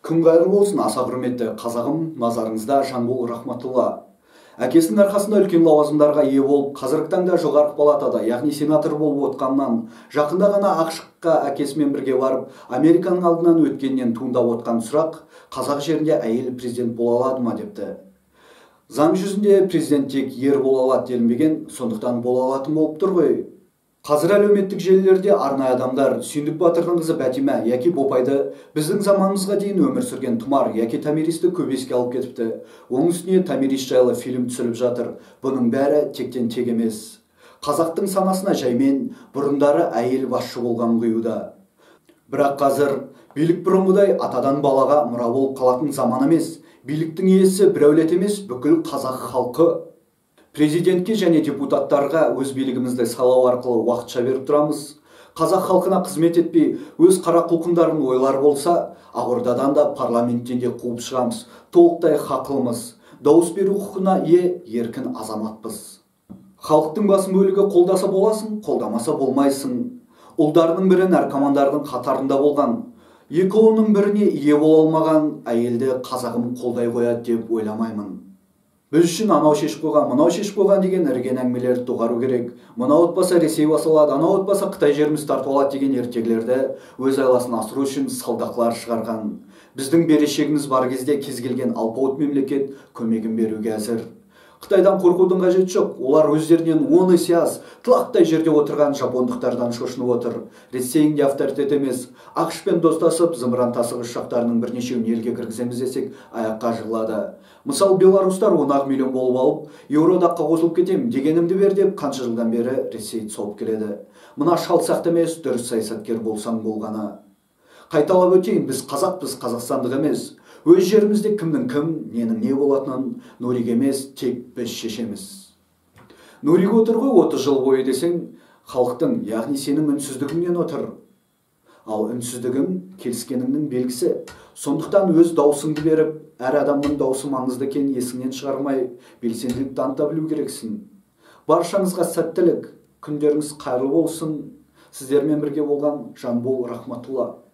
Күн қайырлы болсын, аса құрметті қазағым, назарыңызда Жанбол Рахматулла. Әкесінің арқасында үлкен лауазымдарға ие болып, қазіргі таңда жоғарғы палатада, яғни сенатор болып отқаннан, жақында ғана ақш-қа әкесімен бірге барып, Американың алдынан өткеннен туындап отқан сұрақ, қазақ жерінде әйел президент бола алады ма депті. Заң жүзінде президент тек ер бола алады делінбеген, сондықтан бола алатын болып тұр ғой. Қазір әлеуметтік желілерде арнайы адамдар Сүйіндік батырдың қызы Бәтима яки Бопайды біздің заманымызға дейін өмір сүрген Тұмар яки Томиристі көп еске алып кетіпті. Оның үстіне Томирис жайлы фильм түсіріліп жатыр. Бұның бәрі тектен тек емес. Қазақтың санасына жаймен бұрындары әйел басшы болған құюда. Бірақ қазір билік бұрынғыдай атадан балаға мұра болып қалатын заман емес. Биліктің иесі бір әулет емес, бүкіл қазақ халқы. Президентке және депутаттарға өз билігімізді сайлау арқылы уақытша беріп тұрамыз. Қазақ халқына қызмет етпей, өз қара құлқындарын ойлар болса, Ақордадан да парламенттен де қуып шығамыз. Толықтай хақылымыз. Дауыс беру құқығына ие еркін азаматпыз. Халықтың басым бөлігі қолдаса боласың, қолдамаса болмайсың. Ұлдарының бірі наркомандардың қатарында болған. Екі ұлының біріне ие бола алмаған әйелді қазағым қолдай қояды деп ойламаймын. Біз үшін анау шешіп қойған, мынау шешіп қойған деген ірген әңгімелерді доғару керек. Мынау отбасы Ресей баса алады, анау отбасы Қытай жерімізді тартып алады деген ертегілерді өз айласын асыру үшін салдақлар шығарған. Біздің берешегіміз бар кезде кез келген алпауыт мемлекет көмегін беруге әзір. Қытайдан қорқудың қажеті жоқ. Олар өздерінен 10 есе аз, тылақтай жерде отырған жапондықтардан шошынып отыр. Ресейдің де авторитет емес. ақш-пен достасып, зымыран тасығыш ұшақтарының бірнешеуін елге кіргіземіз десек, аяққа жығылады. Мысал, беларустар 10 миллион болып алып, Еуроодаққа қосылып кетем дегенімді бер деп қанша жылдан бері Ресейді соғып келеді. Мына шал сияқты емес, дұрыс саясаткер болсаң болғаны. Қайталап өтейін, біз қазақпыз, қазақстандық емес. Өз жерімізде кімнің кім, ненің не болатынын Нурик емес, тек біз шешеміз. Нурик отыр ғой 30 жыл бойы десең, халықтың, яғни сенің үнсіздігіңнен отыр. Ал үнсіздігің келіскеніңнің белгісі. Сондықтан өз даусыңды беріп, әр адамның даусы маңызды екенін есіңнен шығармай, белсенділік таныта білу керексің. Баршаңызға сәттілік, күндеріңіз қайырлы болсын. Сіздермен бірге болған Жанбол Рахматулла.